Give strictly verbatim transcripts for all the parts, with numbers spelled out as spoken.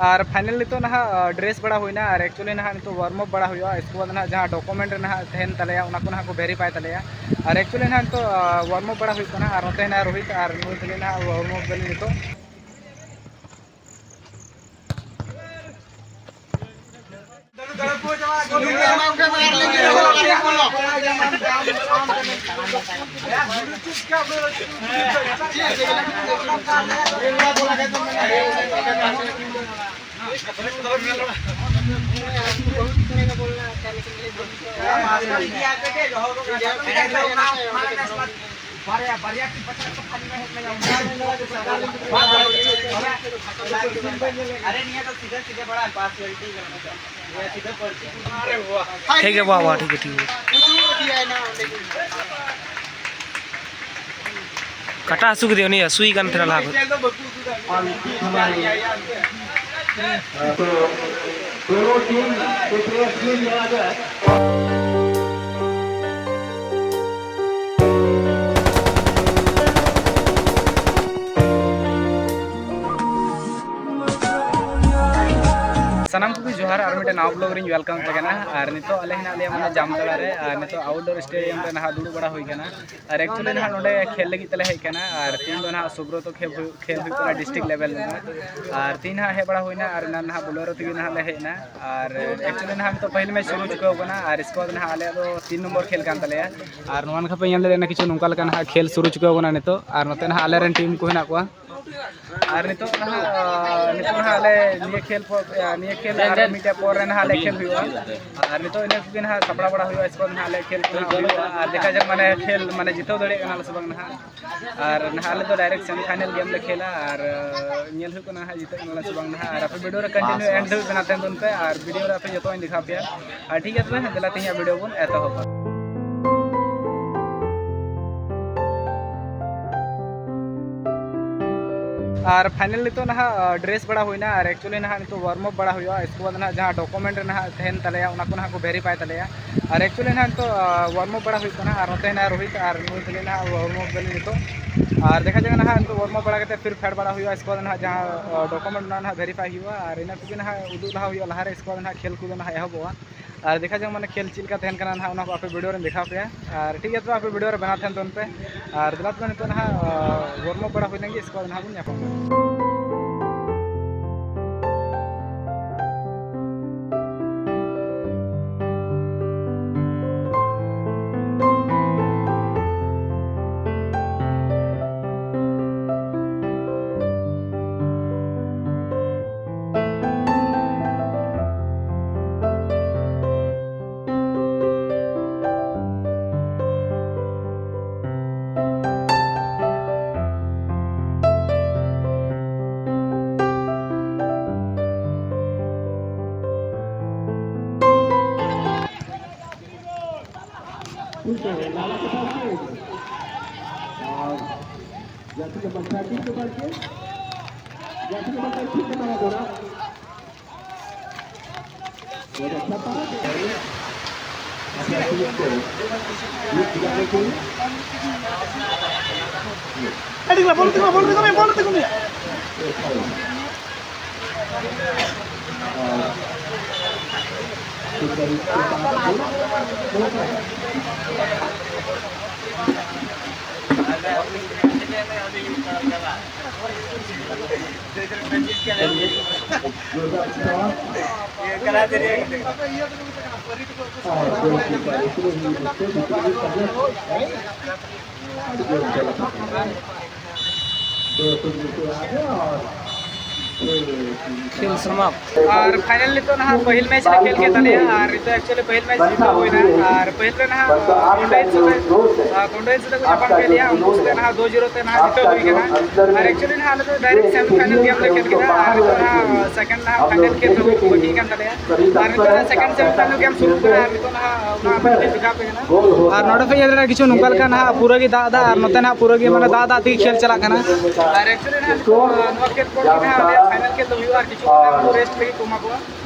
ᱟᱨ final ᱱᱤᱛᱚᱜ ᱱᱟᱦᱟᱜ dress ᱵᱟᱲᱟ ᱦᱩᱭᱱᱟ, ᱟᱨ actually ᱱᱟᱦᱟᱜ ᱱᱤᱛᱚᱜ warm up ᱵᱟᱲᱟ ᱦᱩᱭᱩᱜᱼᱟ᱾ ᱤᱥᱠᱮ ᱵᱟᱫᱽ ᱱᱟᱦᱟᱜ ᱡᱟᱦᱟᱸ document ᱨᱮ ᱱᱟᱦᱟᱜ ᱛᱟᱦᱮᱱ ᱛᱟᱞᱮᱭᱟ, ᱚᱱᱟ ᱠᱚ ᱱᱟᱦᱟᱜ ᱠᱚ verify ᱛᱟᱞᱮᱭᱟ᱾ ᱟᱨ actually ᱱᱟᱦᱟᱜ ᱱᱤᱛᱚᱜ warm up ᱵᱟᱲᱟ ᱦᱩᱭᱩᱜ ᱠᱟᱱᱟ, ᱟᱨ ᱱᱚᱛᱮ ᱦᱮᱱᱟᱜᱼᱟ ᱨᱳᱦᱤᱛ, ᱟᱨ ᱱᱩᱭ ᱛᱟᱞᱮ ᱱᱟᱦᱟᱜ warm up ᱫᱟᱞᱮ ᱱᱤᱛᱚᱜ᱾ ᱟᱨᱮ ᱱᱤᱭᱟᱹ ᱫᱚ ᱥᱤᱫᱷᱟᱹ ᱥᱤᱫᱷᱟᱹ ᱵᱟᱲᱟ ᱯᱟᱥ ᱜᱮ ᱴᱷᱤᱠ ᱠᱟᱱᱟ᱾ ᱴᱷᱤᱠ ᱜᱮᱭᱟ, ᱵᱟᱵᱟ, ᱴᱷᱤᱠ ᱜᱮᱭᱟ, ᱴᱷᱤᱠ ᱜᱮᱭᱟ᱾ ᱠᱟᱴᱟ ᱦᱟᱹᱥᱩ ᱠᱮᱫᱮᱭᱟ, ᱩᱱᱤ ᱦᱟᱹᱥᱩᱭᱮ ᱠᱟᱱ ᱛᱟᱦᱮᱱᱟ ᱞᱟᱦᱟ ᱠᱷᱚᱱ᱾ तो दोनों टीम को प्लेयर्स में लिया जाए। ᱥᱟᱱᱟᱢ ᱠᱚᱜᱮ ᱡᱚᱦᱟᱨ, ᱟᱨ ᱢᱤᱫᱴᱮᱱ ᱱᱟᱣᱟ vlog ᱨᱤᱧ welcome ᱯᱮ ᱠᱟᱱᱟ᱾ ᱟᱨ ᱱᱤᱛᱚᱜ ᱟᱞᱮ ᱦᱮᱱᱟᱜ ᱞᱮᱭᱟ ᱢᱟᱱᱮ ᱡᱟᱢᱛᱟᱲᱟ ᱨᱮ, ᱟᱨ ᱱᱤᱛᱚᱜ outdoor stadium ᱨᱮ ᱱᱟᱦᱟᱜ ᱫᱩᱲᱩᱵ ᱵᱟᱲᱟ ᱦᱩᱭ ᱠᱟᱱᱟ᱾ ᱟᱨ actually ᱱᱟᱦᱟᱜ ᱱᱚᱰᱮ ᱠᱷᱮᱞ ᱞᱟᱹᱜᱤᱫ ᱛᱮᱞᱮ ᱦᱮᱡ ᱠᱟᱱᱟ, ᱟᱨ ᱛᱮᱦᱮᱧ ᱫᱚ ᱱᱟᱦᱟᱜ ᱥᱩᱵᱨᱚᱛᱚ ᱠᱷᱮᱞ ᱦᱩᱭᱩᱜ, ᱠᱷᱮᱞ ᱦᱩᱭᱩᱜ ᱠᱟᱱᱟ district level ᱨᱮᱱᱟᱜ᱾ ᱟᱨ ᱛᱮᱦᱮᱧ ᱱᱟᱦᱟᱜ ᱦᱮᱡ ᱵᱟᱲᱟ ᱦᱩᱭᱱᱟ, ᱟᱨ ᱮᱱᱟᱱ ᱱᱟᱦᱟᱜ Bolero ᱛᱮᱜᱮ ᱱᱟᱦᱟᱜ ᱞᱮ ᱦᱮᱡ ᱮᱱᱟ᱾ ᱟᱨ actually ᱱᱟᱦᱟᱜ ᱱᱤᱛᱚᱜ ᱯᱟᱹᱦᱤᱞ match ᱥᱩᱨᱩ ᱪᱩᱠᱟᱹᱣ ᱠᱟᱱᱟ, ᱟᱨ squad ᱱᱟᱦᱟᱜ ᱟᱞᱮᱭᱟᱜ ᱫᱚ ᱛᱤᱱ ᱱᱚᱢᱵᱚᱨ ᱠᱷᱮᱞ ᱠᱟᱱ ᱛᱟᱞᱮᱭᱟ᱾ ᱟᱨ ᱱᱚᱣᱟ ᱱᱟᱠᱷᱟ ᱯᱮ ᱧᱮᱞ ᱫᱟᱲᱮᱭᱟᱜ ᱠᱟᱱᱟ, ᱠᱤᱪᱷᱩ ᱱᱚᱝᱠᱟ ᱞᱮᱠᱟ ᱱᱟᱦᱟᱜ ᱠᱷᱮᱞ ᱥᱩᱨᱩ ᱪᱩᱠᱟᱹᱣ ᱠᱟᱱᱟ ᱱᱤᱛᱚᱜ, ᱟᱨ ᱱᱚᱛᱮ ᱱᱟᱦᱟᱜ ᱟᱞᱮᱨᱮᱱ team ᱠᱚ ᱦᱮᱱᱟᱜ ᱠᱚᱣᱟ᱾ ᱟᱨ ᱱᱤᱛᱚᱜ ᱱᱟᱦᱟᱜ, ᱱᱤᱛᱚᱜ ᱱᱟᱦᱟᱜ ᱟᱞᱮ ᱱᱤᱭᱟᱹ ᱠᱷᱮᱞ ᱯᱚᱨ, ᱱᱤᱭᱟᱹ ᱠᱷᱮᱞ ᱟᱨ ᱢᱤᱫᱴᱮᱡ ᱯᱚᱨ ᱨᱮ ᱱᱟᱦᱟᱜ ᱞᱮ ᱠᱷᱮᱞ ᱦᱩᱭᱩᱜᱼᱟ᱾ ᱟᱨ ᱱᱤᱛᱚᱜ ᱤᱱᱟᱹ ᱠᱚᱜᱮ ᱱᱟᱦᱟᱜ ᱥᱟᱯᱲᱟᱣ ᱵᱟᱲᱟ ᱦᱩᱭᱩᱜᱼᱟ, squad ᱱᱟᱦᱟᱜ ᱞᱮ ᱠᱷᱮᱞ ᱠᱚ ᱱᱟᱦᱟᱜ ᱦᱩᱭᱩᱜᱼᱟ᱾ ᱟᱨ ᱫᱮᱠᱷᱟ ᱡᱟᱠ ᱢᱟᱱᱮ ᱠᱷᱮᱞ ᱢᱟᱱᱮ ᱡᱤᱛᱟᱹᱣ ᱫᱟᱲᱮᱭᱟᱜ ᱠᱟᱱᱟ ᱞᱮ ᱥᱮ ᱵᱟᱝ ᱱᱟᱦᱟᱜ᱾ ᱟᱨ ᱱᱟᱦᱟᱜ ᱟᱞᱮ ᱫᱚ direct semi final game ᱞᱮ ᱠᱷᱮᱞᱟ, ᱟᱨ ᱧᱮᱞ ᱦᱩᱭᱩᱜ ᱠᱟᱱᱟ ᱱᱟᱦᱟᱜ ᱡᱤᱛᱟᱹᱜ ᱠᱟᱱᱟ ᱞᱮ ᱥᱮ ᱵᱟᱝ ᱱᱟᱦᱟᱜ᱾ ᱟᱨ ᱟᱯᱮ video ᱨᱮ continue end ᱫᱷᱟᱹᱵᱤᱡ ᱯᱮ ᱱᱟᱛᱮ ᱫᱚᱱ ᱯᱮ, ᱟᱨ video ᱨᱮ ᱟᱯᱮ ᱡᱚᱛᱚᱣᱟᱜ ᱤᱧ ᱫᱮᱠᱷᱟᱣ ᱯᱮᱭᱟ᱾ ᱟᱨ ᱴᱷᱤᱠ ᱜᱮᱭᱟ, ᱛᱚᱵᱮ ᱫᱮᱞᱟ ᱛᱮᱦᱮᱧᱟᱜ video ᱵᱚᱱ ᱮᱛᱚᱦᱚᱵᱟ᱾ ᱟᱨ final ᱱᱤᱛᱚᱜ ᱱᱟᱦᱟᱜ ᱰᱨᱮᱥ ᱵᱟᱲᱟ ᱦᱩᱭᱱᱟ, ᱟᱨ actually ᱱᱟᱦᱟᱜ ᱱᱤᱛᱚᱜ warm up ᱵᱟᱲᱟ ᱦᱩᱭᱩᱜᱼᱟ᱾ ᱤᱥᱠᱮ ᱵᱟᱫᱽ ᱱᱟᱦᱟᱜ ᱡᱟᱦᱟᱸ document ᱨᱮ ᱱᱟᱦᱟᱜ ᱛᱟᱦᱮᱱ ᱛᱟᱞᱮᱭᱟ, ᱚᱱᱟ ᱠᱚ ᱱᱟᱦᱟᱜ ᱠᱚ verify ᱛᱟᱞᱮᱭᱟ᱾ ᱟᱨ actually ᱱᱟᱦᱟᱜ ᱱᱤᱛᱚᱜ warm up ᱵᱟᱲᱟ ᱦᱩᱭᱩᱜ ᱠᱟᱱᱟ, ᱟᱨ ᱱᱚᱛᱮ ᱦᱮᱱᱟᱜ ᱨᱳᱦᱤᱛ ᱟᱨ ᱱᱩᱭ ᱛᱟᱹᱞᱤᱧ ᱱᱟᱦᱟᱜ warm up ᱫᱟᱞᱤᱧ ᱱᱤᱛᱚᱜ᱾ ᱟᱨ ᱫᱮᱠᱷᱟ ᱡᱟᱠ ᱱᱟᱦᱟᱜ ᱱᱤᱛᱚᱜ warm up ᱵᱟᱲᱟ ᱠᱟᱛᱮ ᱯᱷᱤᱨ ᱯᱷᱮᱰ ᱵᱟᱲᱟ ᱦᱩᱭᱩᱜᱼᱟ᱾ ᱤᱥᱠᱮ ᱵᱟᱫᱽ ᱱᱟᱦᱟᱜ ᱡᱟᱦᱟᱸ document ᱚᱱᱟ ᱱᱟᱦᱟᱜ verify ᱦᱩᱭᱩᱜᱼᱟ, ᱟᱨ ᱤᱱᱟᱹ ᱠᱚᱜᱮ ᱱᱟᱦᱟᱜ ᱩᱫᱩᱜ ᱞᱟᱦᱟ ᱦᱩᱭᱩᱜᱼᱟ ᱞᱟᱦᱟᱨᱮ, ᱤᱥᱠᱮ ᱵᱟᱫᱽ ᱱᱟᱦᱟᱜ ᱠᱷᱮᱞ ᱠᱚᱫᱚ ᱱᱟᱦᱟᱜ ᱮᱦᱚᱵᱚᱜᱼᱟ᱾ ᱟᱨ ᱫᱮᱠᱷᱟ ᱡᱟᱠ ᱢᱟᱱᱮ ᱠᱷᱮᱞ ᱪᱮᱫ ᱞᱮᱠᱟ ᱛᱟᱦᱮᱱ ᱠᱟᱱᱟ ᱱᱟᱦᱟᱜ, ᱚᱱᱟ ᱠᱚ ᱟᱯᱮ video ᱨᱮᱧ ᱫᱮᱠᱷᱟᱣ ᱯᱮᱭᱟ᱾ ᱟᱨ ᱴᱷᱤᱠ ᱜᱮᱭᱟ, ᱛᱚᱵᱮ ᱟᱯᱮ video ᱨᱮ ᱵᱮᱱᱟᱣ ᱛᱟᱦᱮᱱ ᱛᱟᱵᱚᱱ ᱯᱮ᱾ ᱟᱨ ᱫᱮᱞᱟ ᱛᱚᱵᱮ ᱱᱤᱛᱚᱜ ᱱᱟᱦᱟᱜ warm up ᱵᱟᱲᱟ ᱦᱩᱭ ᱞᱮᱱ ᱜᱮ, ᱤᱥᱠᱮ ᱵᱟᱫᱽ ᱱᱟᱦᱟᱜ ᱵᱚᱱ ᱧᱟᱯᱟᱢ ᱠᱟᱱᱟ᱾ Heading lah, bol tengok, bol tengok, bol tengok ni. ᱠᱷᱮᱞ ᱥᱚᱢᱟᱯᱛ᱾ ᱟᱨ final ᱱᱤᱛᱚᱜ ᱱᱟᱦᱟᱜ ᱯᱟᱹᱦᱤᱞ match ᱞᱮ ᱠᱷᱮᱞ ᱠᱮᱫ ᱛᱟᱞᱮᱭᱟ, ᱟᱨ ᱱᱤᱛᱚᱜ actually ᱯᱟᱹᱦᱤᱞ match ᱡᱤᱛᱟᱹᱣ ᱦᱩᱭᱱᱟ᱾ ᱟᱨ ᱯᱟᱹᱦᱤᱞ ᱨᱮ ᱱᱟᱦᱟᱜ ᱢᱩᱱᱰᱟᱭᱤᱡ ᱥᱟᱛᱮ, ᱟᱨ ᱢᱩᱱᱰᱟᱭᱤᱡ ᱥᱟᱛᱮ ᱠᱚ ᱧᱟᱯᱟᱢ ᱠᱮᱫ ᱞᱮᱭᱟ, ᱩᱱᱠᱩ ᱥᱟᱛᱮ ᱱᱟᱦᱟᱜ ᱫᱩ ᱡᱤᱨᱳ ᱛᱮ ᱱᱟᱦᱟᱜ ᱡᱤᱛᱟᱹᱣ ᱦᱩᱭ ᱠᱟᱱᱟ᱾ ᱟᱨ actually ᱱᱟᱦᱟᱜ ᱟᱞᱮ ᱫᱚ direct semi final game ᱞᱮ ᱠᱷᱮᱞ ᱠᱮᱫᱟ, ᱟᱨ ᱱᱤᱛᱚᱜ ᱱᱟᱦᱟᱜ ᱥᱮᱠᱮᱱᱰ ᱱᱟᱦᱟᱜ ᱯᱷᱟᱭᱱᱟᱞ ᱠᱷᱮᱞ ᱫᱚ ᱦᱩᱭᱩᱜ ᱵᱟᱹᱠᱤ ᱠᱟᱱ ᱛᱟᱞᱮᱭᱟ᱾ ᱟᱨ ᱱᱤᱛᱚᱜ ᱱᱟᱦᱟᱜ ᱥᱮᱠᱮᱱᱰ ᱥᱮᱢᱤ ᱪᱟᱹᱞᱩ ᱜᱮ, ᱟᱢ ᱥᱩᱨᱩᱜ ᱠᱟᱱᱟ᱾ ᱟᱨ ᱱᱤᱛᱚᱜ ᱱᱟᱦᱟᱜ ᱚᱱᱟ ᱢᱤᱫᱴᱮᱱ ᱡᱚᱴᱟᱣ ᱯᱮ ᱠᱟᱱᱟ᱾ ᱟᱨ ᱱᱚᱰᱮ ᱯᱮ ᱧᱮᱞ ᱫᱟᱲᱮᱭᱟᱜᱼᱟ, ᱠᱤᱪᱷᱩ ᱱᱚᱝᱠᱟ ᱞᱮᱠᱟ ᱱᱟᱦᱟᱜ ᱯᱩᱨᱟᱹ ᱜᱮ ᱫᱟᱜ ᱮᱫᱟ ᱟᱨ ᱱᱚᱛᱮ ᱱᱟᱦᱟᱜ ᱯᱩᱨᱟᱹ ᱜᱮ ᱢᱟᱱᱮ ᱫᱟᱜ ᱫᱟᱜ ᱛᱮᱜᱮ ᱠᱷᱮᱞ ᱪᱟᱞᱟᱜ ᱠᱟᱱᱟ᱾ ᱟᱨ actually ᱱᱟᱦᱟᱜ ᱱᱤᱛᱚᱜ ᱱᱚᱣᱟ ᱠᱷᱮᱞ ᱯᱚᱨ ᱜᱮ ᱱᱟᱦᱟᱜ ᱟᱞᱮᱭᱟᱜ ᱯᱷᱟᱭᱱᱟᱞ ᱠᱷᱮᱞ ᱫᱚ ᱦᱩᱭᱩᱜᱼᱟ ᱟᱨ ᱠᱤᱪᱷᱩ ᱠᱷᱚᱱ ᱱᱟᱦᱟᱜ ᱨᱮᱥᱴ ᱞᱟᱹᱜᱤᱫ ᱠᱚ ᱮᱢᱟ ᱠᱚᱣᱟ᱾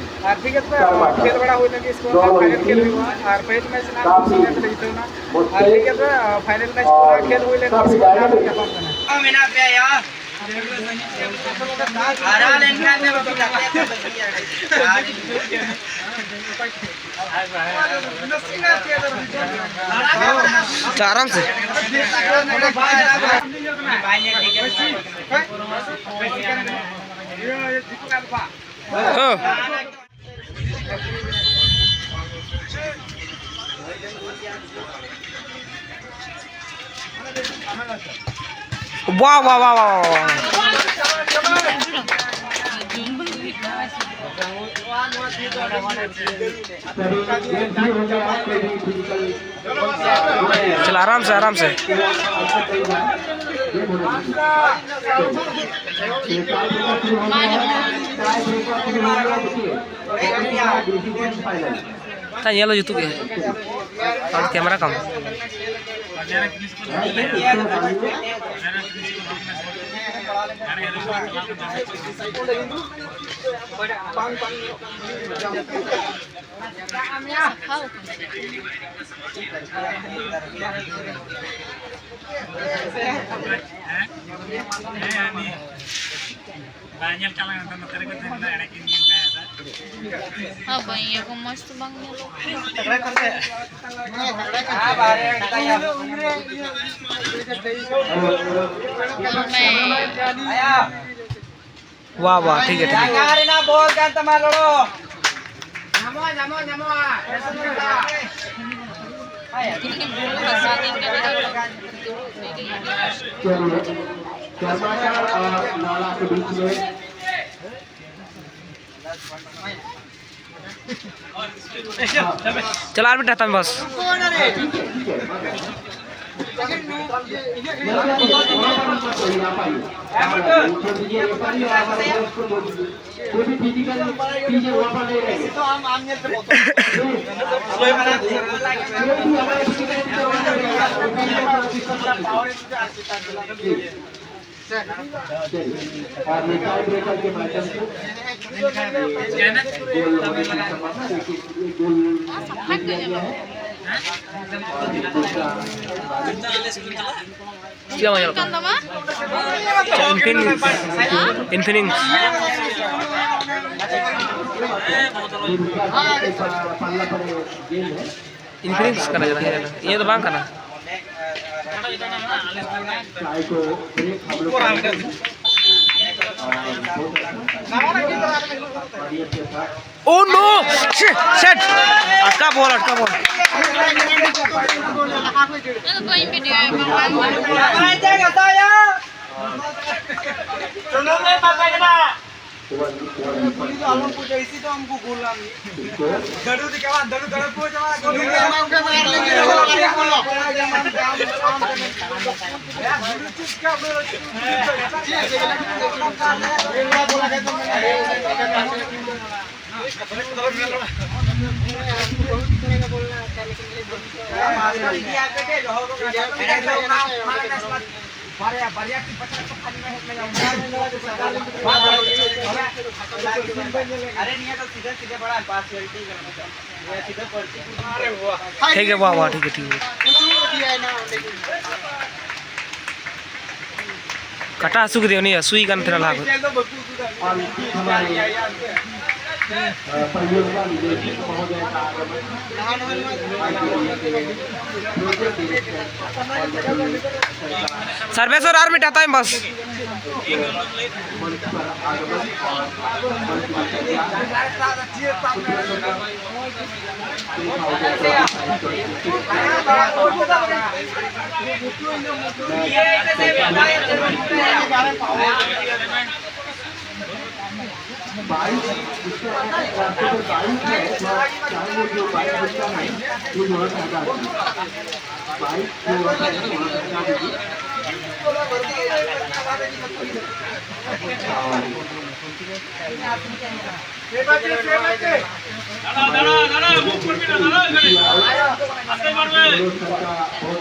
ᱟᱨ ᱴᱷᱤᱠ ᱜᱮᱭᱟ, ᱛᱚᱵᱮ ᱠᱷᱮᱞ ᱵᱟᱲᱟ ᱦᱩᱭ ᱞᱮᱱ ᱜᱮ, ᱥᱠᱳᱨ ᱱᱟᱦᱟᱜ ᱯᱷᱟᱭᱱᱟᱞ ᱠᱷᱮᱞ ᱦᱩᱭᱩᱜᱼᱟ᱾ ᱟᱨ ᱯᱟᱹᱦᱤᱞ ᱢᱮᱪ ᱱᱟᱦᱟᱜ ᱠᱩᱥᱤ ᱢᱮᱪ ᱞᱮ ᱡᱤᱛᱟᱹᱣ ᱮᱱᱟ᱾ ᱟᱨ ᱴᱷᱤᱠ ᱜᱮᱭᱟ, ᱛᱚᱵᱮ ᱯᱷᱟᱭᱱᱟᱞ ᱢᱮᱪ ᱠᱚ ᱱᱟᱦᱟᱜ ᱠᱷᱮᱞ ᱦᱩᱭ ᱞᱮᱱ ᱜᱮ, ᱥᱠᱳᱨ ᱱᱟᱦᱟᱜ ᱧᱟᱯᱟᱢ ᱠᱟᱱᱟ᱾ ᱢᱮᱱᱟᱜ ᱯᱮᱭᱟ ᱭᱟ᱾ ᱦᱟᱨᱟ ᱞᱮᱱᱠᱷᱟᱱ ᱜᱮ ᱵᱟᱹᱠᱤ ᱠᱟᱛᱮ ᱫᱚ ᱵᱟᱹᱠᱤ ᱟᱨ ᱟᱪᱪᱷᱟ, ᱟᱨᱟᱢ ᱥᱮ᱾ ᱦᱮᱸ᱾ ᱵᱟ, ᱵᱟ, ᱵᱟ, ᱵᱟ, ᱵᱟ, ᱵᱟ᱾ ᱪᱟᱞᱟ, ᱟᱨᱟᱢ ᱥᱮ, ᱟᱨᱟᱢ ᱥᱮ᱾ ᱛᱟ ᱧᱮᱞ ᱫᱚ ᱡᱩᱛᱩᱜ ᱜᱮ᱾ ᱟᱢ ᱠᱮᱢᱮᱨᱟ ᱠᱟᱢ᱾ ᱵᱟᱭ ᱧᱮᱞ ᱪᱟᱞᱟᱜ ᱠᱟᱱᱟ, ᱱᱚᱛᱮ ᱨᱮᱜᱮ ᱛᱟᱦᱮᱱ ᱫᱚ, ᱮᱲᱮ ᱠᱤᱱ ᱧᱮᱞ ᱠᱟᱭᱟ ᱥᱮ? ᱦᱳᱭ, ᱤᱭᱟᱹ ᱠᱚ ᱢᱚᱡᱽ ᱛᱮ ᱵᱟᱝ ᱧᱮᱞᱚᱜ ᱠᱟᱱᱟ᱾ ᱵᱟ, ᱵᱟ, ᱴᱷᱤᱠ ᱜᱮᱭᱟ, ᱴᱷᱤᱠ ᱜᱮᱭᱟ᱾ ᱡᱟᱸᱜᱟ ᱨᱮᱱᱟᱜ ᱵᱚᱞ ᱠᱟᱱ ᱛᱟᱢᱟ, ᱞᱚᱲᱚ᱾ ᱧᱟᱢᱚᱜᱼᱟ, ᱧᱟᱢᱚᱜᱼᱟ, ᱧᱟᱢᱚᱜᱼᱟ᱾ चलो, कर्माकर और नाला के बीच में। चला, आठ मिनट आता है बस। ऊपर दीजिए, ऊपर दीजिए, ऊपर दीजिए, ऊपर दीजिए। जो भी फिजिकल टीचर वहाँ पर नहीं रहेंगे। तो हम आम जैसे बोलते हैं। जो भी हमारे फिजिकल टीचर वहाँ पर नहीं रहेंगे, वो भी हमारा सिस्टम का पावर है। जी। चलिए। और ये टाई ब्रेकर के माध्यम से गोल होने की संभावना, लेकिन ये गोल दिया गया है। और ये दूसरा क्या मजा आता है? Infinix। Infinix। Infinix ᱠᱟᱱᱟ ᱡᱟᱹᱱᱤᱡ, ᱤᱧᱟᱹᱜ ᱫᱚ ᱵᱟᱝ ᱠᱟᱱᱟ᱾ Oh no! Shit! Shit! ᱟᱴᱠᱟ ᱵᱚᱞ, ᱟᱴᱠᱟ ᱵᱚᱞ᱾ ᱤᱧ ᱫᱚ ᱵᱟᱹᱧ ᱵᱷᱤᱰᱤᱭᱳᱭᱟ, ᱵᱟᱝ, ᱵᱟᱝ᱾ ᱟᱨᱮ, ᱱᱤᱭᱟᱹ ᱫᱚ ᱥᱤᱫᱷᱟᱹ ᱥᱤᱫᱷᱟᱹ ᱵᱟᱲᱟ ᱯᱟᱥ ᱜᱮ ᱴᱷᱤᱠ ᱜᱮᱭᱟ᱾ ᱴᱷᱤᱠ ᱜᱮᱭᱟ, ᱵᱟᱵᱟ, ᱴᱷᱤᱠ ᱜᱮᱭᱟ, ᱴᱷᱤᱠ ᱜᱮᱭᱟ᱾ ᱠᱟᱴᱟ ᱦᱟᱹᱥᱩ ᱠᱮᱫᱮᱭᱟ, ᱩᱱᱤ ᱦᱟᱹᱥᱩᱭᱮ ᱠᱟᱱ ᱛᱟᱦᱮᱱᱟ ᱞᱟᱦᱟ ᱠᱷᱚᱱ᱾ ᱥᱟᱨᱵᱮᱥᱚᱨ ᱟᱨ ᱢᱤᱫᱴᱟᱝ ᱦᱟᱛᱟᱣ ᱢᱮ ᱵᱟᱥ᱾ बाइक, जिसको आप ट्रांसपोर्ट बाइक बोलता है, वो थोड़ा सा हटा दीजिए। बाइक जो होता है ना, थोड़ा सा हटा दीजिए। बहुत,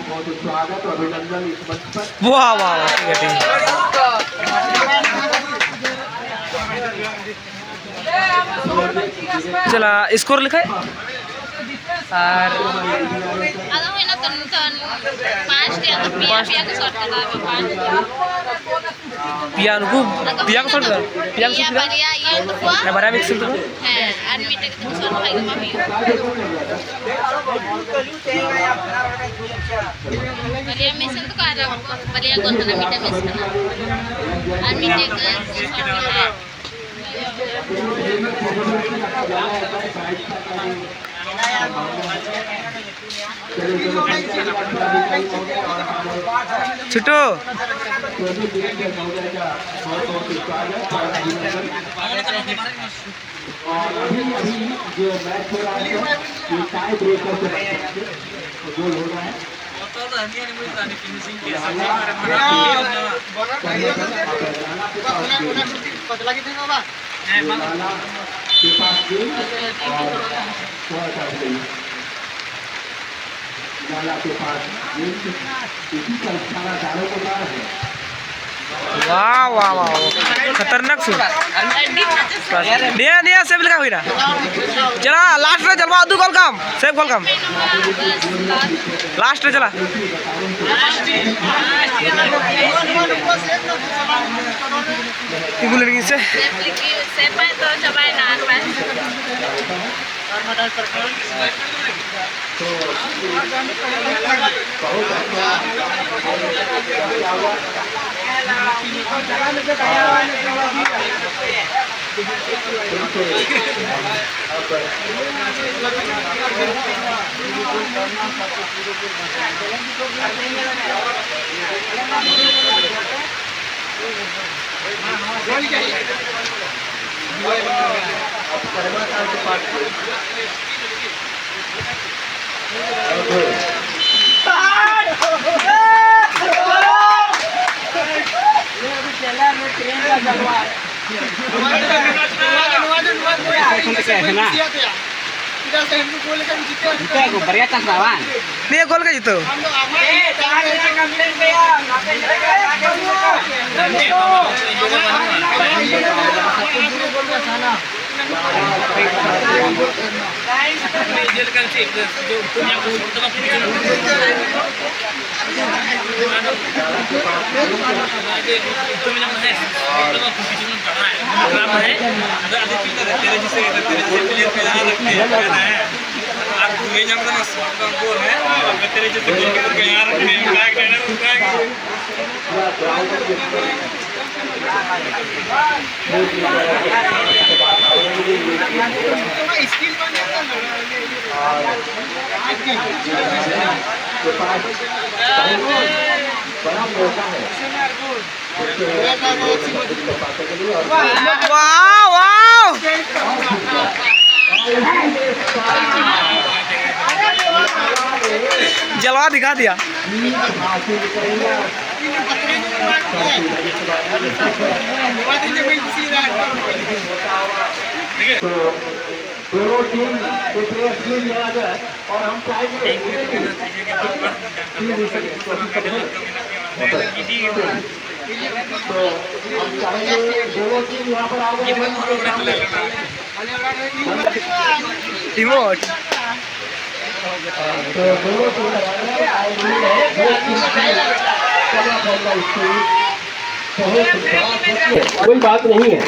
बहुत स्वागत और अभिनंदन इस मंच पर। वाह, वाह, वाह, ठीक है, ठीक है। ᱪᱟᱞᱟ, ᱥᱠᱳᱨ ᱞᱮᱠᱷᱟᱡ? ᱟᱨ ᱟᱫᱚ ᱦᱩᱭᱱᱟ ᱛᱚ ᱱᱤᱛᱚᱜ ᱯᱟᱸᱪᱴᱤ, ᱟᱫᱚ ᱯᱮᱭᱟ, ᱯᱮᱭᱟ ᱠᱚ ᱥᱚᱴ ᱠᱟᱫᱟ, ᱯᱟᱸᱪᱴᱤ᱾ ᱯᱮᱭᱟ ᱱᱩᱠᱩ, ᱯᱮᱭᱟ ᱠᱚ ᱥᱚᱴ ᱠᱟᱫᱟ? ᱯᱮᱭᱟ ᱠᱚ ᱥᱚᱴ ᱠᱟᱫᱟ? ᱵᱟᱨᱭᱟ ᱤᱭᱟᱹ ᱛᱟᱠᱚᱣᱟ᱾ ᱦᱮᱸ, ᱵᱟᱨᱭᱟ ᱢᱤᱠᱥ ᱛᱟᱠᱚᱣᱟ᱾ ᱦᱮᱸ, ᱟᱨ ᱢᱤᱫᱴᱮᱡ ᱠᱟᱛᱮ ᱠᱚ ᱥᱚᱴ ᱠᱷᱟᱡ ᱜᱮ ᱢᱟ ᱦᱩᱭᱩᱜ᱾ ᱵᱟᱨᱭᱟ ᱢᱤᱥ ᱮᱱ ᱛᱟᱠᱚ ᱟᱨ ᱵᱟᱨᱭᱟ ᱜᱳᱞ ᱠᱟᱱᱟ, ᱢᱤᱫᱴᱮᱡ ᱢᱤᱥ ᱠᱟᱱᱟ᱾ ᱟᱨ ᱢᱤᱫᱴᱮᱡ ᱠᱚ ᱥᱚᱴ ᱠᱟᱫᱟ᱾ छुटो। और अभी, अभी जो मैच हो रहा है, ये टाई ब्रेकर से मैच है, तो गोल हो रहा है। लाला के पास गेंद और थोड़ा सा आगे। लाला के पास गेंद, इसी का इशारा डालो को मार है। वाह, वाह, वाह, वाह। खतरनाक सुन। ᱱᱤᱭᱟᱹ, ᱱᱤᱭᱟᱹ ᱥᱮᱵᱷ ᱞᱮᱠᱟ ᱦᱩᱭᱱᱟ᱾ ᱪᱟᱞᱟ, ᱞᱟᱥᱴ ᱨᱮ ᱡᱟᱞᱢᱟ ᱩᱫᱩᱜ ᱜᱚᱞ ᱠᱟᱢ, ᱥᱮᱵᱷ ᱜᱚᱞ ᱠᱟᱢ᱾ ᱞᱟᱥᱴ ᱨᱮ ᱪᱟᱞᱟ᱾ ᱛᱤᱸᱜᱩ ᱞᱮᱱ ᱜᱤᱧ ᱥᱮ᱾ ᱥᱮᱵᱷ ᱞᱟᱹᱜᱤᱫ ᱥᱮᱵᱷ ᱟᱭ ᱛᱚ ᱪᱟᱵᱟᱭᱮᱱᱟ ᱟᱨ ᱵᱟᱭ ᱱᱤᱭᱟᱹ ᱜᱳᱞ ᱜᱮ ᱡᱤᱛᱟᱹᱣ᱾ वाह, वाह। जलवा दिखा दिया। तो दोनों टीम के प्लेयर्स भी यहाँ आ जाए और हम चाहेंगे तो हम चाहेंगे दोनों टीम यहाँ पर आ जाए। इमोट। कोई बात नहीं है।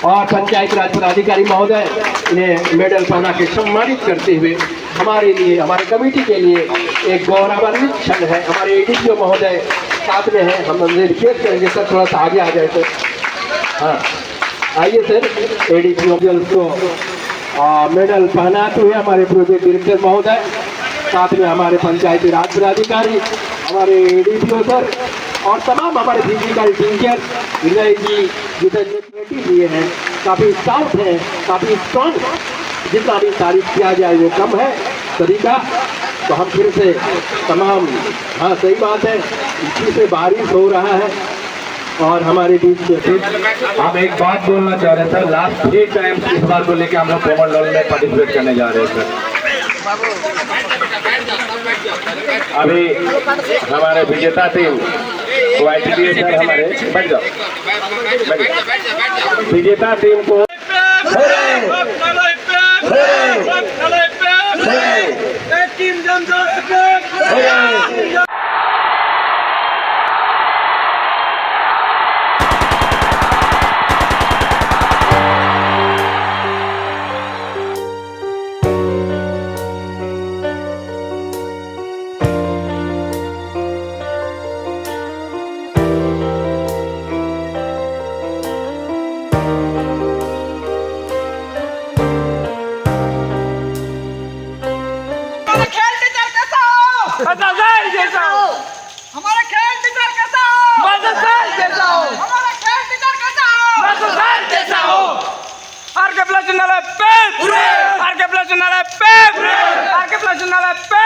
और पंचायत राज पदाधिकारी महोदय इन्हें मेडल पहना के सम्मानित करते हुए हमारे लिए, हमारे कमेटी के लिए एक गौरवान्वित क्षण है। हमारे एडीपीओ महोदय साथ में हैं, हम उनसे रिक्वेस्ट करेंगे सर, थोड़ा सा आगे आ जाए सर। हाँ, आइए सर, एडीपीओ को आ, मेडल पहनाते हुए हमारे प्रोजेक्ट डायरेक्टर महोदय, साथ में हमारे पंचायती राज पदाधिकारी, हमारे एडीपीओ सर और तमाम हमारे फिजिकल टीचर, विनय जी, जितने क्रिएटिव दिए हैं, काफ़ी स्टाउट हैं, काफ़ी स्ट्रांग, जितना भी तारीफ किया जाए वो कम है सभी का। तो हम फिर से तमाम, हाँ सही बात है, इसी से बारिश हो रहा है, और हमारे बीच से फिर हम एक बात बोलना चाह रहे हैं सर, लास्ट थ्री टाइम्स इस बार को लेके हम लोग पोमंडल में पार्टिसिपेट करने जा रहे हैं सर। अभी हमारे विजेता टीम को आईटीडीए सर हमारे, बैठ जाओ, बैठ जाओ। विजेता टीम को हमारे खेल टीचर कैसा हो? बदलदार जैसा हो। हमारे खेल टीचर कैसा हो? बदलदार जैसा हो। हमारे खेल टीचर कैसा हो? बदलदार जैसा हो। आरके प्लस चैनल पे। आरके प्लस चैनल पे। आरके प्लस चैनल पे।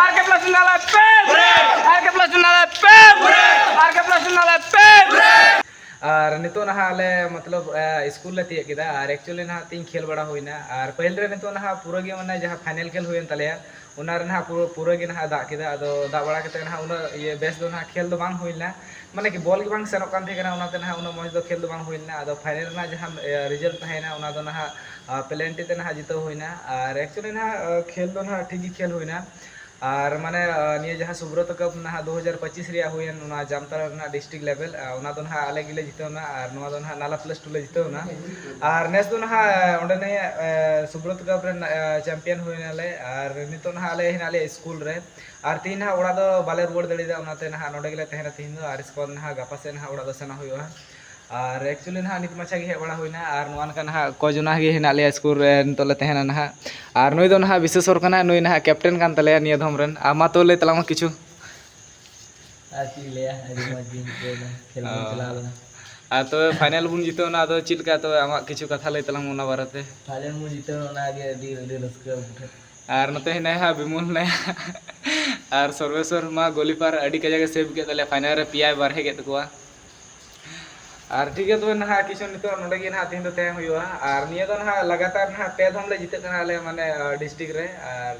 आरके प्लस चैनल पे। आरके प्लस चैनल पे। आरके प्लस चैनल पे। ᱟᱨ ᱱᱤᱛᱚᱜ ᱱᱟᱦᱟᱜ ᱟᱞᱮ ᱢᱚᱛᱞᱚᱵ, ᱟ, ᱥᱠᱩᱞ ᱞᱮ ᱛᱤᱭᱟᱹᱜ ᱠᱮᱫᱟ᱾ ᱟᱨ actually ᱱᱟᱦᱟᱜ ᱛᱤᱧ ᱠᱷᱮᱞ ᱵᱟᱲᱟ ᱦᱩᱭᱱᱟ᱾ ᱟᱨ ᱯᱟᱹᱦᱤᱞ ᱨᱮ ᱱᱤᱛᱚᱜ ᱱᱟᱦᱟᱜ ᱯᱩᱨᱟᱹ ᱜᱮ ᱢᱟᱱᱮ ᱡᱟᱦᱟᱸ ᱯᱷᱟᱭᱱᱮᱞ ᱠᱷᱮᱞ ᱦᱩᱭᱮᱱ ᱛᱟᱞᱮᱭᱟ, ᱚᱱᱟ ᱨᱮ ᱱᱟᱦᱟᱜ ᱯᱩᱨᱟᱹ, ᱯᱩᱨᱟᱹ ᱜᱮ ᱱᱟᱦᱟᱜ ᱫᱟᱜ ᱠᱮᱫᱟ᱾ ᱟᱫᱚ ᱫᱟᱜ ᱵᱟᱲᱟ ᱠᱟᱛᱮ ᱱᱟᱦᱟᱜ ᱩᱱᱟᱹᱜ ᱤᱭᱟᱹ ᱵᱮᱥ ᱫᱚ ᱱᱟᱦᱟᱜ ᱠᱷᱮᱞ ᱫᱚ ᱵᱟᱝ ᱦᱩᱭ ᱞᱮᱱᱟ, ᱢᱟᱱᱮ ᱠᱤ ᱵᱚᱞ ᱜᱮ ᱵᱟᱝ ᱥᱮᱱᱚᱜ ᱠᱟᱱ ᱛᱟᱦᱮᱸ ᱠᱟᱱᱟ, ᱚᱱᱟᱛᱮ ᱱᱟᱦᱟᱜ ᱩᱱᱟᱹᱜ ᱢᱚᱡᱽ ᱫᱚ ᱠᱷᱮᱞ ᱫᱚ ᱵᱟᱝ ᱦᱩᱭ ᱞᱮᱱᱟ᱾ ᱟᱫᱚ ᱯᱷᱟᱭᱱᱮᱞ ᱨᱮᱱᱟᱜ ᱡᱟᱦᱟᱸ, ᱮ, ᱨᱮᱡᱟᱞᱴ ᱛᱟᱦᱮᱸᱭᱮᱱᱟ, ᱚᱱᱟ ᱫᱚ ᱱᱟᱦᱟᱜ, ᱟ, ᱯᱮᱞᱮᱱᱴᱤ ᱛᱮ ᱱᱟᱦᱟᱜ ᱡᱤᱛᱟᱹᱣ ᱦᱩᱭᱱᱟ᱾ ᱟᱨ actually ᱱᱟᱦᱟᱜ, ᱟ, ᱠᱷᱮᱞ ᱫᱚ ᱱᱟᱦᱟᱜ ᱴᱷᱤᱠ ᱜᱮ ᱠᱷᱮᱞ ᱦᱩᱭᱱᱟ᱾ ᱟᱨ ᱢᱟᱱᱮ, ᱟ, ᱱᱤᱭᱟᱹ ᱡᱟᱦᱟᱸ ᱥᱩᱵᱨᱚᱛ ᱠᱟᱯ ᱱᱟᱦᱟᱜ ᱫᱩ ᱦᱟᱡᱟᱨ ᱯᱚᱸᱪᱤᱥ ᱨᱮᱭᱟᱜ ᱦᱩᱭᱮᱱ, ᱚᱱᱟ ᱡᱟᱢᱛᱟᱲᱟ ᱨᱮᱱᱟᱜ ᱰᱤᱥᱴᱨᱤᱠᱴ ᱞᱮᱵᱮᱞ, ᱟ, ᱚᱱᱟ ᱫᱚ ᱱᱟᱦᱟᱜ ᱟᱞᱮ ᱜᱮᱞᱮ ᱡᱤᱛᱟᱹᱣ ᱮᱱᱟ᱾ ᱟᱨ ᱱᱚᱣᱟ ᱫᱚ ᱱᱟᱦᱟᱜ ᱱᱟᱞᱟ ᱯᱞᱟᱥ ᱴᱩ ᱞᱮ ᱡᱤᱛᱟᱹᱣ ᱮᱱᱟ᱾ ᱟᱨ ᱱᱮᱥ ᱫᱚ ᱱᱟᱦᱟᱜ, ᱟ, ᱚᱸᱰᱮ ᱱᱤᱭᱟᱹ, ᱟ, ᱥᱩᱵᱨᱚᱛ ᱠᱟᱯ ᱨᱮᱱ, ᱟ, ᱪᱟᱢᱯᱤᱭᱟᱱ ᱦᱩᱭᱱᱟᱞᱮ᱾ ᱟᱨ ᱱᱤᱛᱚᱜ ᱱᱟᱦᱟᱜ ᱟᱞᱮ ᱦᱮᱱᱟᱜ ᱞᱮᱭᱟ ᱥᱠᱩᱞ ᱨᱮ᱾ ᱟᱨ ᱛᱮᱦᱮᱧ ᱱᱟᱦᱟᱜ ᱚᱲᱟᱜ ᱫᱚ ᱵᱟᱞᱮ ᱨᱩᱣᱟᱹᱲ ᱫᱟᱲᱮᱭᱟᱫᱟ, ᱚᱱᱟᱛᱮ ᱱᱟᱦᱟᱜ ᱱᱚᱸᱰᱮ ᱜᱮᱞᱮ ᱛᱟᱦᱮᱱᱟ ᱛᱮᱦᱮᱧ ᱫᱚ᱾ ᱟᱨ ᱤᱥᱠᱮ ᱵᱟᱫ ᱱᱟᱦᱟᱜ ᱜᱟᱯᱟ ᱥᱮᱫ ᱱᱟᱦᱟᱜ ᱚᱲᱟᱜ ᱫᱚ ᱥᱮᱱᱚᱜ ᱦᱩᱭᱩᱜᱼᱟ᱾ ᱟᱨ actually ᱱᱟᱦᱟᱜ ᱱᱤᱛ ᱢᱟᱪᱷᱟ ᱜᱮ ᱦᱮᱡ ᱵᱟᱲᱟ ᱦᱩᱭᱱᱟ᱾ ᱟᱨ ᱱᱚᱣᱟ ᱱᱚᱝᱠᱟ ᱱᱟᱦᱟᱜ ᱠᱚᱡᱚᱱᱟ ᱜᱮ ᱦᱮᱱᱟᱜ ᱞᱮᱭᱟ ᱥᱠᱩᱞ ᱨᱮ, ᱱᱤᱛᱚᱜ ᱞᱮ ᱛᱟᱦᱮᱱᱟ ᱱᱟᱦᱟᱜ᱾ ᱟᱨ ᱱᱩᱭ ᱫᱚ ᱱᱟᱦᱟᱜ ᱵᱤᱥᱮᱥᱚᱨ ᱠᱟᱱᱟᱭ, ᱱᱩᱭ ᱱᱟᱦᱟᱜ ᱠᱮᱯᱴᱮᱱ ᱠᱟᱱ ᱛᱟᱞᱮᱭᱟ ᱱᱤᱭᱟᱹ ᱫᱷᱚᱢ ᱨᱮᱱ᱾ ᱟᱨ ᱢᱟ ᱛᱚ ᱞᱟᱹᱭ ᱛᱟᱞᱟᱝ ᱢᱮ ᱠᱤᱪᱷᱩ᱾ ᱟᱨ ᱪᱮᱫ ᱤᱧ ᱞᱟᱹᱭᱟ, ᱟᱹᱰᱤ ᱢᱚᱡᱽ ᱜᱤᱧ ᱟᱹᱭᱠᱟᱹᱣ ᱮᱫᱟ, ᱠᱷᱮᱞ ᱵᱚᱱ ᱚ᱾ ᱪᱟᱞᱟᱣ ᱞᱮᱱᱟ᱾ ᱟᱨ ᱛᱚᱵᱮ ᱯᱷᱟᱭᱱᱮᱞ ᱵᱚᱱ ᱡᱤᱛᱟᱹᱣ ᱮᱱᱟ, ᱟᱫᱚ ᱪᱮᱫ ᱞᱮᱠᱟ ᱛᱚᱵᱮ ᱟᱢᱟᱜ ᱠᱤᱪᱷᱩ ᱠᱟᱛᱷᱟ ᱞᱟᱹᱭ ᱛᱟᱞᱟᱝ ᱢᱮ ᱚᱱᱟ ᱵᱟᱨᱮᱛᱮ? ᱯᱷᱟᱭᱱᱮᱞ ᱵᱚᱱ ᱡᱤᱛᱟᱹᱣ ᱮᱱᱟ, ᱚᱱᱟᱜᱮ ᱟᱹᱰᱤ, ᱟᱹᱰᱤ ᱨᱟᱹᱥᱠᱟᱹ ᱵᱩᱡᱷᱟᱹᱜ᱾ ᱟᱨ ᱱᱚᱛᱮ ᱦᱮᱱᱟᱭᱟ ᱦᱟᱸᱜ ᱵᱤᱢᱚᱞ ᱦᱮᱱᱟᱭᱟ᱾ ᱟᱨ ᱥᱚᱨᱵᱮᱥᱣᱚᱨ ᱢᱟ ᱜᱳᱞᱤᱯᱟᱨ ᱟᱹᱰᱤ ᱠᱟᱡᱟᱠ ᱮ ᱥᱮᱵᱷ ᱠᱮᱫ ᱛᱟᱞᱮᱭᱟ, ᱯᱷᱟᱭᱱᱮᱞ ᱨᱮ ᱯᱮᱭᱟᱭ ᱵᱟᱨᱦᱮ ᱠᱮᱫ ᱛᱟᱠᱚᱣᱟ᱾ ᱟᱨ ᱴᱷᱤᱠ ᱜᱮᱭᱟ, ᱛᱚᱵᱮ ᱱᱟᱦᱟᱜ ᱠᱤᱪᱷᱩ ᱱᱤᱛᱚᱜ ᱱᱚᱰᱮ ᱜᱮ ᱱᱟᱦᱟᱜ ᱛᱮᱦᱮᱧ ᱫᱚ ᱛᱟᱦᱮᱸ ᱦᱩᱭᱩᱜᱼᱟ᱾ ᱟᱨ ᱱᱤᱭᱟᱹ ᱫᱚ ᱱᱟᱦᱟᱜ ᱞᱟᱜᱟᱛᱟᱨ ᱱᱟᱦᱟᱜ ᱯᱮ ᱫᱷᱚᱢ ᱞᱮ ᱡᱤᱛᱟᱹᱜ ᱠᱟᱱᱟ ᱟᱞᱮ, ᱢᱟᱱᱮ, ᱰᱤᱥᱴᱨᱤᱠᱴ ᱨᱮ᱾ ᱟᱨ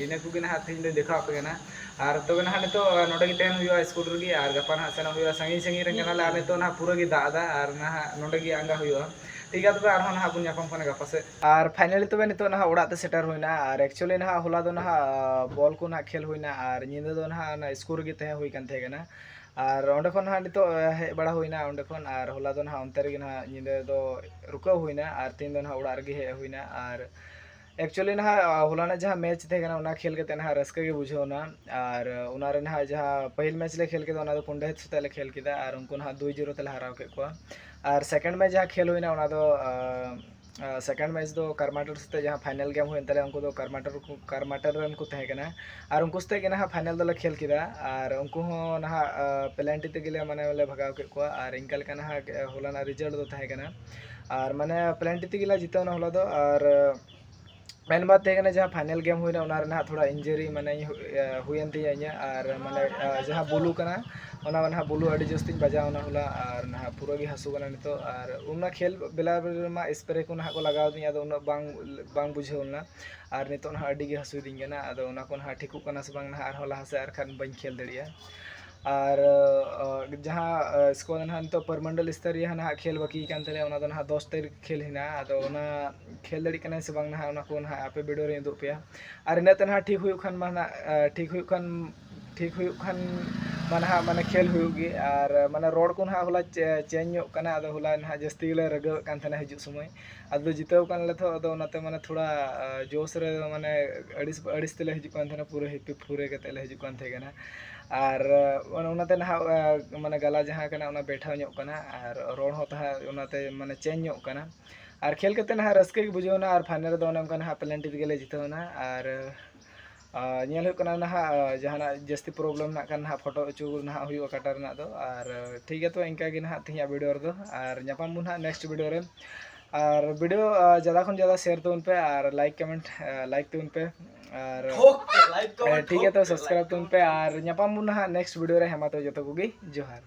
ᱤᱱᱟᱹ ᱠᱚᱜᱮ ᱱᱟᱦᱟᱜ ᱛᱮᱦᱮᱧ ᱫᱚᱧ ᱫᱮᱠᱷᱟᱣ ᱟᱯᱮ ᱠᱟᱱᱟ᱾ ᱟᱨ ᱛᱚᱵᱮ ᱱᱟᱦᱟᱜ ᱱᱤᱛᱚᱜ ᱱᱚᱰᱮ ᱜᱮ ᱛᱟᱦᱮᱱ ᱦᱩᱭᱩᱜᱼᱟ ᱥᱠᱩᱞ ᱨᱮᱜᱮ, ᱟᱨ ᱜᱟᱯᱟ ᱱᱟᱦᱟᱜ ᱥᱮᱱᱚᱜ ᱦᱩᱭᱩᱜᱼᱟ᱾ ᱥᱟᱺᱜᱤᱧ ᱥᱟᱺᱜᱤᱧ ᱨᱮᱱ ᱠᱟᱱᱟᱞᱮ, ᱟᱨ ᱱᱤᱛᱚᱜ ᱱᱟᱦᱟᱜ ᱯᱩᱨᱟᱹ ᱜᱮ ᱫᱟᱜ ᱮᱫᱟ, ᱟᱨ ᱱᱟᱦᱟᱜ ᱱᱚᱰᱮ ᱜᱮ ᱟᱸᱜᱟ ᱦᱩᱭᱩᱜᱼᱟ᱾ ᱴᱷᱤᱠ ᱜᱮᱭᱟ, ᱛᱚᱵᱮ ᱟᱨᱦᱚᱸ ᱱᱟᱦᱟᱜ ᱵᱚᱱ ᱧᱟᱯᱟᱢ ᱠᱟᱱᱟ ᱜᱟᱯᱟ ᱥᱮᱫ᱾ ᱟᱨ ᱯᱷᱟᱭᱱᱟᱞᱤ ᱛᱚᱵᱮ ᱱᱤᱛᱚᱜ ᱱᱟᱦᱟᱜ ᱚᱲᱟᱜ ᱛᱮ ᱥᱮᱴᱮᱨ ᱦᱩᱭᱱᱟ᱾ ᱟᱨ ᱮᱠᱪᱩᱭᱮᱞᱤ ᱱᱟᱦᱟᱜ ᱦᱚᱞᱟ ᱫᱚ ᱱᱟᱦᱟᱜ ᱵᱚᱞ ᱠᱚ ᱱᱟᱦᱟᱜ ᱠᱷᱮᱞ ᱦᱩᱭᱱᱟ, ᱟᱨ ᱧᱤᱫᱟᱹ ᱫᱚ ᱱᱟᱦᱟᱜ ᱚᱱᱟ ᱥᱠᱩᱞ ᱨᱮᱜᱮ ᱛᱟᱦᱮᱸ ᱦᱩᱭ ᱠᱟᱱ ᱛᱟᱦᱮᱸ ᱠᱟᱱᱟ᱾ ᱟᱨ ᱚᱸᱰᱮ ᱠᱷᱚᱱ ᱱᱟᱦᱟᱜ ᱱᱤᱛᱚᱜ ᱦᱮᱡ ᱵᱟᱲᱟ ᱦᱩᱭᱱᱟ ᱚᱸᱰᱮ ᱠᱷᱚᱱ, ᱟᱨ ᱦᱚᱞᱟ ᱫᱚ ᱱᱟᱦᱟᱜ ᱚᱱᱛᱮ ᱨᱮᱜᱮ ᱱᱟᱦᱟᱜ ᱧᱤᱫᱟᱹ ᱫᱚ ᱨᱩᱠᱟᱹᱣ ᱦᱩᱭᱱᱟ, ᱟᱨ ᱛᱮᱦᱮᱧ ᱫᱚ ᱱᱟᱦᱟᱜ ᱚᱲᱟᱜ ᱨᱮᱜᱮ ᱦᱮᱡ ᱦᱩᱭᱱᱟ᱾ ᱟᱨ ᱮᱠᱪᱩᱭᱮᱞᱤ ᱱᱟᱦᱟᱜ ᱦᱚᱞᱟᱱᱟᱜ ᱡᱟᱦᱟᱸ ᱢᱮᱪ ᱛᱟᱦᱮᱸ ᱠᱟᱱᱟ, ᱚᱱᱟ ᱠᱷᱮᱞ ᱠᱟᱛᱮ ᱱᱟᱦᱟᱜ ᱨᱟᱹᱥᱠᱟᱹ ᱜᱮ ᱵᱩᱡᱷᱟᱹᱣ ᱮᱱᱟ᱾ ᱟᱨ ᱚᱱᱟ ᱨᱮ ᱱᱟᱦᱟᱜ ᱡᱟᱦᱟᱸ ᱯᱟᱹᱦᱤᱞ ᱢᱮᱪ ᱞᱮ ᱠᱷᱮᱞ ᱠᱮᱫᱟ, ᱚᱱᱟ ᱫᱚ ᱠᱩᱱᱰᱟᱦᱤᱛ ᱥᱟᱛᱮᱜ ᱞᱮ ᱠᱷᱮᱞ ᱠᱮᱫᱟ, ᱟᱨ ᱩᱱᱠᱩ ᱱᱟᱦᱟᱜ ᱫᱩᱭ ᱡᱤᱨᱳ ᱛᱮᱞᱮ ᱦᱟᱨᱟᱣ ᱠᱮᱫ ᱠᱚᱣᱟ᱾ ᱟᱨ ᱥᱮᱠᱮᱱᱰ ᱢᱮᱪ ᱡᱟᱦᱟᱸ ᱠᱷᱮᱞ ᱦᱩᱭᱱᱟ, ᱚᱱᱟ ᱫᱚ ᱥᱮᱠᱮᱱᱰ ᱢᱮᱪ ᱫᱚ ᱠᱟᱨᱢᱟᱴᱩᱨ ᱥᱟᱛᱮᱜ ᱡᱟᱦᱟᱸ ᱯᱷᱟᱭᱱᱮᱞ ᱜᱮᱢ ᱦᱩᱭᱮᱱ ᱛᱟᱞᱮᱭᱟ, ᱩᱱᱠᱩ ᱫᱚ ᱠᱟᱨᱢᱟᱴᱩᱨ ᱠᱚ, ᱠᱟᱨᱢᱟᱴᱩᱨ ᱨᱮᱱ ᱠᱚ ᱛᱟᱦᱮᱸ ᱠᱟᱱᱟ᱾ ᱟᱨ ᱩᱱᱠᱩ ᱥᱟᱛᱮᱜ ᱜᱮ ᱱᱟᱦᱟᱜ ᱯᱷᱟᱭᱱᱮᱞ ᱫᱚᱞᱮ ᱠᱷᱮᱞ ᱠᱮᱫᱟ, ᱟᱨ ᱩᱱᱠᱩ ᱦᱚᱸ ᱱᱟᱦᱟᱜ ᱯᱮᱱᱟᱞᱴᱤ ᱛᱮᱜᱮ ᱞᱮ, ᱢᱟᱱᱮ, ᱞᱮ ᱵᱷᱟᱜᱟᱣ ᱠᱮᱫ ᱠᱚᱣᱟ᱾ ᱟᱨ ᱤᱱᱠᱟ ᱞᱮᱠᱟ ᱱᱟᱦᱟᱜ ᱦᱚᱞᱟᱱᱟᱜ ᱨᱮᱡᱟᱞᱴ ᱫᱚ ᱛᱟᱦᱮᱸ ᱠᱟᱱᱟ᱾ ᱟᱨ, ᱢᱟᱱᱮ, ᱯᱮᱱᱟᱞᱴᱤ ᱛᱮᱜᱮ ᱞᱮ ᱡᱤᱛᱟᱹᱣ ᱮᱱᱟ ᱦᱚᱞᱟ ᱫᱚ᱾ ᱟᱨ ᱢᱮᱱ ᱵᱟᱫ ᱛᱟᱦᱮᱸ ᱠᱟᱱᱟ ᱡᱟᱦᱟᱸ ᱯᱷᱟᱭᱱᱮᱞ ᱜᱮᱢ ᱦᱩᱭᱱᱟ, ᱚᱱᱟ ᱨᱮ ᱱᱟᱦᱟᱜ ᱛᱷᱚᱲᱟ ᱤᱱᱡᱟᱨᱤ, ᱢᱟᱱᱮ, ᱦᱩᱭᱮᱱ ᱛᱤᱧᱟᱹ ᱤᱧᱟᱹᱜ᱾ ᱟᱨ, ᱢᱟᱱᱮ, ᱡᱟᱦᱟᱸ ᱵᱩᱞᱩ ᱠᱟᱱᱟ, ᱚᱱᱟ ᱢᱟ ᱱᱟᱦᱟᱜ ᱵᱩᱞᱩ ᱟᱹᱰᱤ ᱡᱟᱹᱥᱛᱤᱧ ᱵᱟᱡᱟᱣ ᱮᱱᱟ ᱦᱚᱞᱟ, ᱟᱨ ᱱᱟᱦᱟᱜ ᱯᱩᱨᱟᱹ ᱜᱮ ᱦᱟᱹᱥᱩ ᱠᱟᱱᱟ ᱱᱤᱛᱚᱜ᱾ ᱟᱨ ᱚᱱᱟ ᱠᱷᱮᱞ ᱵᱮᱞᱟ ᱨᱮᱢᱟ ᱥᱯᱨᱮ ᱠᱚ ᱱᱟᱦᱟᱜ ᱠᱚ ᱞᱟᱜᱟᱣ ᱫᱤᱧᱟ, ᱟᱫᱚ ᱩᱱᱟᱹᱜ ᱵᱟᱝ, ᱵᱟᱝ ᱵᱩᱡᱷᱟᱹᱣ ᱞᱮᱱᱟ᱾ ᱟᱨ ᱱᱤᱛᱚᱜ ᱱᱟᱦᱟᱜ ᱟᱹᱰᱤ ᱜᱮ ᱦᱟᱹᱥᱩᱭᱮᱫᱤᱧ ᱠᱟᱱᱟ, ᱟᱫᱚ ᱚᱱᱟ ᱠᱚ ᱱᱟᱦᱟᱜ ᱴᱷᱤᱠᱚᱜ ᱠᱟᱱᱟ ᱥᱮ ᱵᱟᱝ ᱱᱟᱦᱟᱜ ᱟᱨᱦᱚᱸ ᱞᱟᱦᱟ ᱥᱮᱫ ᱟᱨ ᱠᱷᱟᱱ ᱵᱟᱹᱧ ᱠᱷᱮᱞ ᱫᱟᱲᱮᱭᱟᱜᱼᱟ᱾ ᱟᱨ, ᱟᱸ, ᱡᱟᱦᱟᱸ, ᱟᱸ, ᱥᱠᱳᱨ ᱱᱟᱦᱟᱜ ᱱᱤᱛᱚᱜ ᱯᱟᱨᱢᱟᱱᱰᱟᱞ ᱥᱛᱚᱨᱤᱭᱟ ᱱᱟᱦᱟᱜ ᱠᱷᱮᱞ ᱵᱟᱹᱠᱤ ᱠᱟᱱ ᱛᱟᱞᱮᱭᱟ, ᱚᱱᱟ ᱫᱚ ᱱᱟᱦᱟᱜ ᱫᱚᱥ ᱛᱟᱹᱨᱤᱠᱷ ᱠᱷᱮᱞ ᱦᱮᱱᱟᱜᱼᱟ᱾ ᱟᱫᱚ ᱚᱱᱟ ᱠᱷᱮᱞ ᱫᱟᱲᱮᱭᱟᱜ ᱠᱟᱱᱟᱭ ᱥᱮ ᱵᱟᱝ ᱱᱟᱦᱟᱜ, ᱚᱱᱟ ᱠᱚ ᱱᱟᱦᱟᱜ ᱟᱯᱮ ᱵᱷᱤᱰᱤᱭᱳ ᱨᱮᱧ ᱩᱫᱩᱜ ᱯᱮᱭᱟ᱾ ᱟᱨ ᱤᱱᱟᱹᱜ ᱛᱮ ᱱᱟᱦᱟᱜ ᱴᱷᱤᱠ ᱦᱩᱭᱩᱜ ᱠᱷᱟᱱ ᱢᱟ ᱱᱟᱦᱟᱜ, ᱟᱸ, ᱴᱷᱤᱠ ᱦᱩᱭᱩᱜ ᱠᱷᱟᱱ, ᱴᱷᱤᱠ ᱦᱩᱭᱩᱜ ᱠᱷᱟᱱ ᱢᱟ ᱱᱟᱦᱟᱜ, ᱢᱟᱱᱮ, ᱠᱷᱮᱞ ᱦᱩᱭᱩᱜ ᱜᱮ᱾ ᱟᱨ, ᱢᱟᱱᱮ, ᱨᱚᱲ ᱠᱚ ᱱᱟᱦᱟᱜ ᱦᱚᱞᱟ ᱪᱮ-, ᱪᱮᱧᱡᱽ ᱧᱚᱜ ᱠᱟᱱᱟ, ᱟᱫᱚ ᱦᱚᱞᱟ ᱱᱟᱦᱟᱜ ᱡᱟᱹᱥᱛᱤ ᱜᱮᱞᱮ ᱨᱟᱹᱜᱟᱹᱣᱮᱫ ᱠᱟᱱ ᱛᱟᱦᱮᱱᱟ ᱦᱤᱡᱩᱜ ᱥᱚᱢᱚᱭ᱾ ᱟᱫᱚ ᱡᱤᱛᱟᱹᱣ ᱠᱟᱱᱟᱞᱮ ᱛᱚ, ᱟᱫᱚ ᱚᱱᱟᱛᱮ, ᱢᱟᱱᱮ, ᱛᱷᱚᱲᱟ, ᱟᱸ, ᱡᱳᱥ ᱨᱮ, ᱢᱟᱱᱮ, ᱟᱹᱲᱤᱥ, ᱟᱹᱲᱤᱥ ᱛᱮᱞᱮ ᱦᱤᱡᱩᱜ ᱠᱟᱱ ᱛᱟᱦᱮᱱᱟ, ᱯᱩᱨᱟᱹ ᱦᱤᱯᱤ ᱯᱷᱩᱨᱟᱹ ᱠᱟᱛᱮ ᱞᱮ ᱦᱤᱡᱩᱜ ᱠᱟᱱ ᱛᱟᱦᱮᱸ ᱠᱟᱱᱟ᱾ ᱟᱨ, ᱟᱸ, ᱚᱱ-, ᱚᱱᱟᱛᱮ ᱱᱟᱦᱟᱜ, ᱟᱸ, ᱢᱟᱱᱮ, ᱜᱟᱞᱟ ᱡᱟᱦᱟᱸ ᱠᱟᱱᱟ, ᱚᱱᱟ ᱵᱮᱴᱷᱟᱣ ᱧᱚᱜ ᱠᱟᱱᱟ, ᱟᱨ ᱨᱚᱲ ᱦᱚᱸ ᱛᱟᱦᱮᱸ ᱚᱱᱟᱛᱮ, ᱢᱟᱱᱮ, ᱪᱮᱧᱡᱽ ᱧᱚᱜ ᱠᱟᱱᱟ᱾ ᱟᱨ ᱠᱷᱮᱞ ᱠᱟᱛᱮ ᱱᱟᱦᱟᱜ ᱨᱟᱹᱥᱠᱟᱹ ᱜᱮ ᱵᱩᱡᱷᱟᱹᱣ ᱮᱱᱟ, ᱟᱨ ᱯᱷᱟᱭᱱᱮᱞ ᱨᱮᱫᱚ ᱚᱱᱮ ᱚᱱᱠᱟ ᱱᱟᱦᱟᱜ ᱯᱮᱱᱟᱞᱴᱤ ᱛᱮᱜᱮ ᱞᱮ ᱡᱤᱛᱟᱹᱣ ᱮᱱᱟ᱾ ᱟᱨ, ᱟᱸ, ᱧᱮᱞ ᱦᱩᱭᱩᱜ ᱠᱟᱱᱟ ᱱᱟᱦᱟᱜ, ᱟᱸ, ᱡᱟᱦᱟᱱᱟᱜ ᱡᱟᱹᱥᱛᱤ ᱯᱨᱚᱵᱞᱮᱢ ᱢᱮᱱᱟᱜ ᱠᱷᱟᱱ ᱱᱟᱦᱟᱜ ᱯᱷᱳᱴᱳ ᱦᱚᱪᱚ ᱱᱟᱦᱟᱜ ᱦᱩᱭᱩᱜᱼᱟ ᱠᱟᱴᱟ ᱨᱮᱱᱟᱜ ᱫᱚ᱾ ᱟᱨ, ᱟᱸ, ᱴᱷᱤᱠ ᱜᱮᱭᱟ, ᱛᱚ ᱤᱱᱠᱟ ᱜᱮ ᱱᱟᱦᱟᱜ ᱛᱮᱦᱮᱧᱟᱜ ᱵᱷᱤᱰᱤᱭᱳ ᱨᱮᱫᱚ, ᱟᱨ ᱧᱟᱯᱟᱢ ᱵᱚᱱ ᱱᱟᱦᱟᱜ ᱱᱮᱠᱥᱴ ᱵᱷᱤᱰᱤᱭᱳ ᱨᱮ᱾ ᱟᱨ ᱵᱷᱤᱰᱤᱭᱳ, ᱟᱸ, ᱡᱟᱫᱟ ᱠᱷᱚᱱ ᱡᱟᱫᱟ ᱥᱮᱭᱟᱨ ᱛᱟᱵᱚᱱ ᱯᱮ, ᱟᱨ ᱞᱟᱭᱤᱠ ᱠᱚᱢᱮᱱᱴ, ᱟᱸ, ᱞᱟᱭᱤᱠ ᱛᱟᱵᱚᱱ ᱯᱮ, ᱟᱨ, ᱴᱷᱚᱠ ᱯᱮ, ᱞᱟᱭᱤᱠ ᱠᱚᱢᱮᱱᱴ ᱟᱸ, ᱴᱷᱤᱠ ᱜᱮᱭᱟ, ᱴᱷᱚᱠ ᱛᱚ ᱯᱮ, ᱥᱟᱵᱥᱠᱨᱟᱭᱤᱵ ᱞᱟᱭᱤᱠ ᱛᱟᱵᱚᱱ ᱯᱮ, ᱟᱨ ᱧᱟᱯᱟᱢ ᱵᱚᱱ ᱱᱟᱦᱟᱜ ᱱᱮᱠᱥᱴ ᱵᱷᱤᱰᱤᱭᱳ ᱨᱮ᱾ ᱦᱮᱸ ᱢᱟ, ᱛᱚ ᱡᱚᱛᱚ ᱠᱚᱜᱮ ᱡᱚᱦᱟᱨ᱾